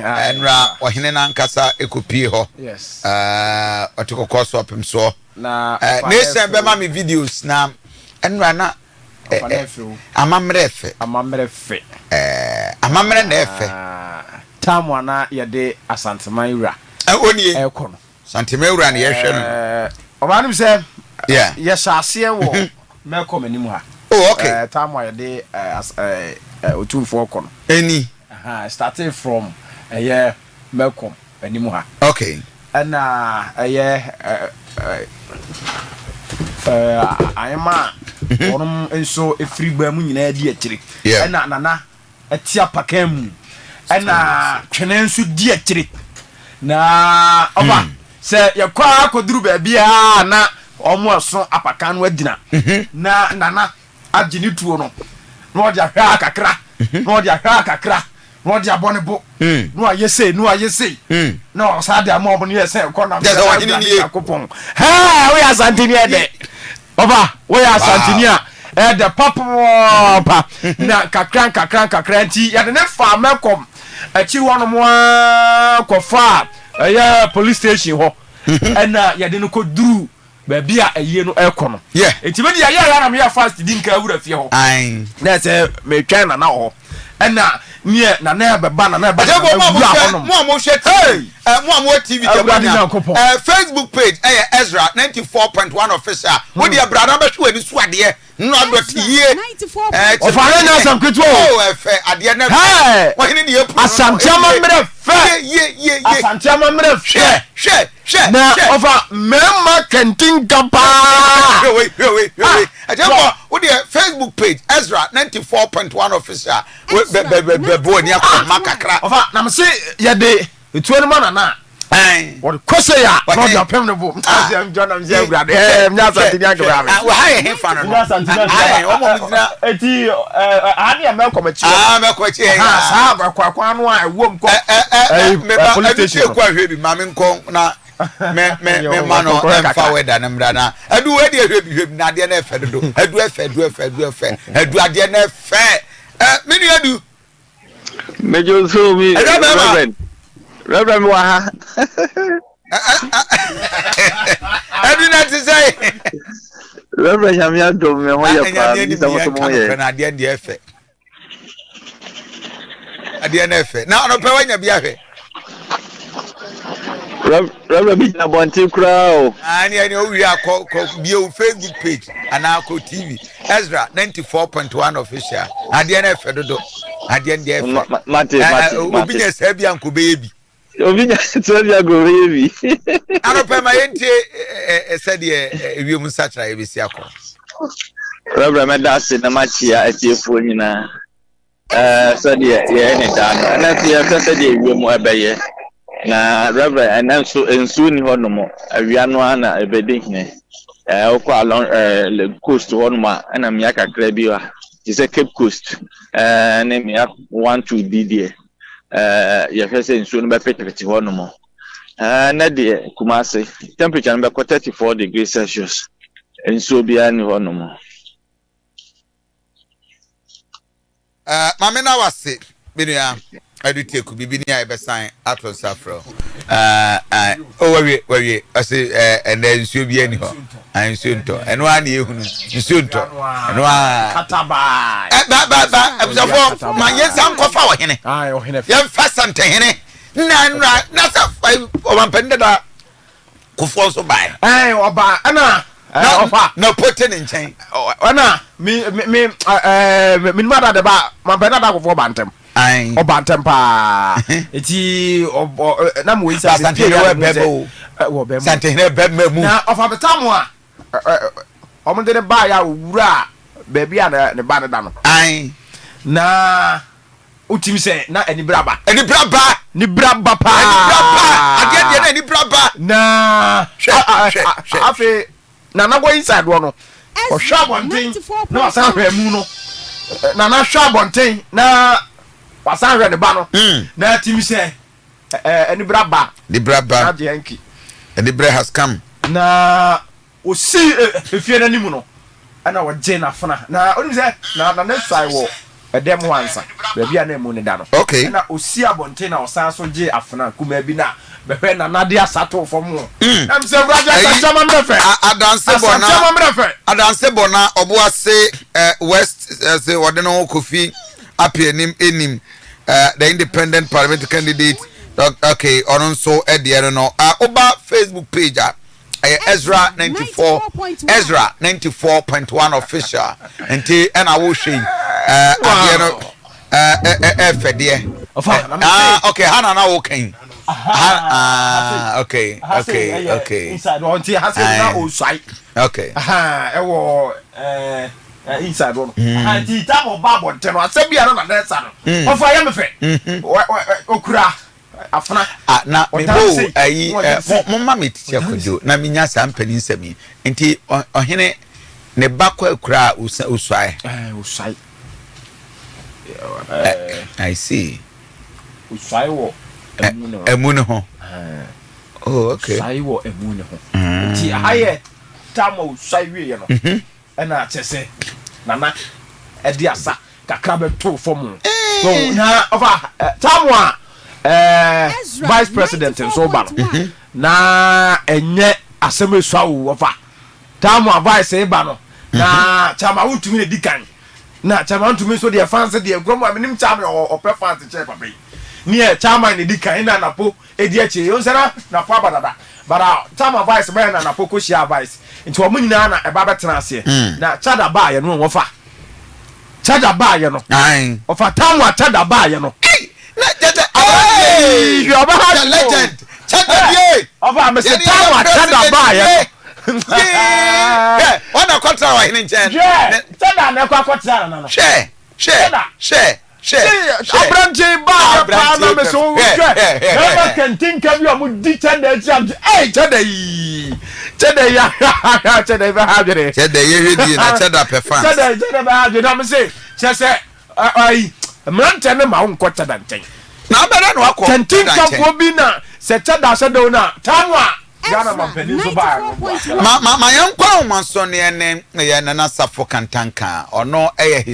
Ɛnora ɔhene no ankasa ɛkɔpie hɔ. Ɔte kɔkɔɔ so ɔpem soɔ. Nation bɛma me videos na ɛnora na amammerɛ fɛ. Amammerɛ fɛ. Amammerɛ na ɛfɛ. Tam a na yɛde Asanteman wura ɛkɔ no. Santeman wura na yɛhwɛ no. Ɔbaa no sɛ yɛhyɛ aseɛ wɔ Melcom anim ha. Oh, okay. Tam a yɛde Otumfoɔ kɔ no. Ɛni. Starting from ɛyɛ Melcom anim ha. Okay. Ɛna ɛyɛ ahema a wɔnom nso firi gbaa mu nyinaa di akyire. Ɛna Nana ɛte apakan mu. Ɛna twene nso di akyire. Na ɔba sɛ yɛkɔ ara kɔduru baabi a na wɔn ɛso apakan no agyina. Na Nana agye ne tuo no na ɔde ahwɛ ara kakra na ɔde ahwɛ ara kakra na ɔde abɔ ne bo na wayɛ sei na wayɛ sei na ɔsan de ama ɔmo no yɛ sɛ kɔ nam sɛ ɔhene nie. Nyankopɔn hɛɛ woyɛ Asanteni ɛdɛ ɔba woyɛ Asanteni a ɛdɛ papaapa na nkakra nkakra nkakra nti yɛde ne faa Mɛkɔm akyiri hɔnom ara kɔfaa ɛyɛ police station hɔ ɛna yɛde no kɔduruu baabi a ayie no ɛkɔ no. Nti me deɛ ɛyɛɛ ya na meyɛ fast di nka wura fie hɔ. Na ɛsɛ metwɛn Nana wɔ hɔ. Ɛna neɛ Nana ɛbɛba Nana ɛba Nana wura hɔ nom. Mo a mohwɛ TV, mo a mowɔ TV deɛ moanya. Facebook page ɛyɛ Ezra 94.1 official. Wo deɛ bra na bɛhwɛ w'ani so adeɛ. Nnora dɔte yie. Ɔfa ne nyɛ asɛm ketewa o. Oh ɛfɛ adeɛ no ɛfɛ. Ɔhene ne yɛ punu no. Asante amammerɛ fɛ. Yie yie yie. Asante amammerɛ fɛ. Hwɛ hwɛ. Na ɔfa mmarima kɛntinka paa. Hwɛ wei hwɛ wei hwɛ wei. Ɛkyɛ kɔ wo deɛ Facebook page Ezra 94.1 official. Bɛ bɛ bɛ bɛ bɔ ani akɔ ma kakra. Ɔfa na mese yɛde Etuo no ma Nana a, wɔde kɔ sei a, na ɔde apem ne bo. Ha yɛ hefa no no? Eti aha ne yɛ mɛkɔ m'akyi hɔ. Ah, mɛkɔ akyi yɛ. Saa akwan no a ɛwɔ mu kɔ police station. Meba ɛdu kɔ ahwɛ bi maame nkɔ na me me me ma no ɛnfa wɛda no mmra na ɛdu wɔ ɛdi ɛhwɛ bi hwɛ bi na adeɛ no ɛfɛ dodo ɛdu ɛfɛ ɛdu ɛfɛ ɛdu ɛfɛ ɛdu adeɛ no ɛfɛ ɛ me nua du. Mejo so mi Reverend. Reverend mi wɔ ha. Ɛdu na ti sɛ. Reverend Nyame adom me ho yɛ paa. Mi sɛ mo so mo ho yɛ. Na adeɛ deɛ ɛfɛ. Adeɛ no ɛfɛ. Na ɔno pɛ wanya bi ahwɛ. Reverend bi gyina abɔnten koraa o. Ɛne ɛne owie a kɔ kɔ bie wo Facebook page anaa kɔ TV Ezra 94.1 official. Adeɛ no ɛfɛ dodo. Adeɛ no deɛ ɛfɛ. Mate mate mate. Obi nya saa bi a nko bɛyɛ bi. Obi nya saa bi a nko bɛyɛ bi. Anɔpɛ ma yɛntie sɛdeɛ ewiem nsakyeraeɛ bɛsi akɔ. Reverend mɛda ase na makyia atiefoɔ nyinaa. Ɛɛ, sɛdeɛ yɛyɛ ne daa no, ɛnnɛ nso yɛhwɛ sɛdeɛ ewiem ɛbɛyɛ. Na Reverend, ɛnnɛ nso nsuo nni hɔnom, awia no ara na ɛbɛdi hene. Ɛɛ, wokɔ along ɛɛ coast hɔnom a, ɛna mmea kakra bi a, te sɛ Cape Coast ɛɛ ne mmea 1, 2 bi deɛ, ɛɛ yɛhwɛ sɛ nsuo no bɛpetepete hɔnom. Ɛɛ, ɛnnɛ deɛ Kumasi, temperature no bɛkɔ 34 degrees Celsius, nsuo biara nni hɔnom. Uh, maame na wase me nua adu teku biribi ni a yɛbɛsan ato nsa frɛ o uh, uh, oh, wawie wawie ɔse ɛnɛ uh, nsuo bi ani hɔ uh, nsuo ntɔ ɛno ara na yɛhunu nsuo ntɔ ɛno ara ba ba ba abusuafoɔ ma yɛnsa nkɔfa ɔhene yɛmfa santehene na nnura na sɛ ɔmampanin dada Kufuor nso bae. Ɛɛ ɔba ɛna ɛɛ ɔfa. Na pote ne nkyɛn. Ɛna mi mi mi ɛɛ mi nimu ada de ba mampɛ na da Kufuor ba ntɛm. Ayi. Ɔba ntɛm paa. Eti ɔbɔ na mo yi sɛ ase pie ya mo sɛ. Wɔ bɛɛ mu. Santehene bɛ mɛ mu. Na ɔfa bɛta mo a ɔmo de ne ba ya owura baabi a ne ba ne da no. Ayi. Na. Wotumi sɛ na anibere aba. Anibere aba. Anibere aba paa. Anibere aba. Adeɛ deɛ na anibere aba. Na hwɛ hwɛ hwɛ. Afei Nana kɔ inside hɔ no, ɔhwɛ abɔnten na wasan hwɛ amu no. Nana hwɛ abɔnten na wasan hwɛ ne ba no. Hmm. Na atumi sɛ anibere aba. Anibere aba. Na deɛ nki. Anibere has come. Na Osii efie no anim no, ɛna ɔgyee n'afena. Na onim sɛ na na ne sae wɔ. Ɛdɛm hɔ ansa, baabi a na amu no da no. Okay. Ɛna ɔsii abɔnten na ɔsan so gyee afena kumaa bi na bɛhwɛ Nana de asa too fam hɔ. Na mesɛ, Awurade, Ɛyi, Asante amammerɛ fɛ! a- adanse bɔ Asante na amammerɛ fɛ! adanse bɔ na Ɔboase West sɛ wɔde ne ho Kofi Appiah anim the independent parliamentary candidate. Okay, ɔno nso ɛdeɛ no, woba Facebook page a, ɛyɛ Ezra 94, Ezra 94.1 official. Nti ɛna wohwɛ yi, adeɛ no ɛfɛ deɛ. Ɔfa, na Ah, okay, ha na woka yi ha. Ah, okay. Inside hɔ nti ha sɛ na ɔsuae. Ɛwɔ inside hɔ no. Nti tam ɔba abɔnten no, asɛm bi a na Nana ɛsa no, ɔfa yɛ me fɛ. Ɔkura afena. Ah, na Ɔdan mebo sei, ayi na ɔdan sei. Mo ma me titi akɔdwo na menya saa mpanin nsɛm yi. Nti ɔhene ne ba kɔ akura a osuae? Ɔsuae. I see. Ɔsuae wɔ ɛmu ne ho. Ɛmu ne ho. Oh, okay. Ɔsuae wɔ ɛmu ne ho. Nti aha yɛ tam a ɔsuae wieɛ no, ɛna kyerɛ sɛ Nana ɛde asa kakra bɛtoo fam. So na ɔfa tam a vice president nso ba no, na ɛnyɛ asɛm esua o. Ɔfa tam a vice ba no, na chairman Wontumi na di kan, na chairman Wontumi nso deɛ, fans deɛ kurom a menim chairman ɔpɛ fans kyɛn papa yi neɛ. Chairman na di kan na Napo edi akyire yɛn nsa na Napo aba dada bara. Chairman vice bɛyɛ na Napo kɔ hyia vice, nti wɔn nyinaa na ɛba bɛtena aseɛ. Na Chada baayɛ no, wɔfa Chada baayɛ no, ɔfa tam a Chada baayɛ no. Hey, na gyegye Hey, hwɛ ɔbɛ ha the legend Chada bie. Ɔfa mese Yɛne tam yɛn a Chada president baayɛ bie. no. Yee, ɔna kɔtena ɔhene nkyɛn. Hwɛ, Chada na ɛkɔ akɔtena Nana no. Hwɛ, hwɛ. Chada. Hwɛ, hwɛ, hwɛ. Aberanteɛ baa paa na mese wo Hwɛ, hwɛ hwɛ, hwɛ, bɛrima hwɛ. kantinka bi a ɔmo di Chada akyi am ɛy, Chada yi, Chada yi, Chada yi bɛha adwene. Chada yɛhwɛ die na Chada pɛ fans. Chada bɛha adwene na mese kyerɛ sɛ ayi mmeranteɛ no ma wo nkɔ Chada nkyɛn. Na abɛdɛ na wakɔ Chada nkyɛn. Kantinkafoɔ bi na sɛ Chada ahyɛ dɛw na tam a Ghana mampanin nso baa no. Ma yɛn nkɔ ahomaso ne ɛne yɛ Nana Safo Kantanka, ɔno ɛyɛ.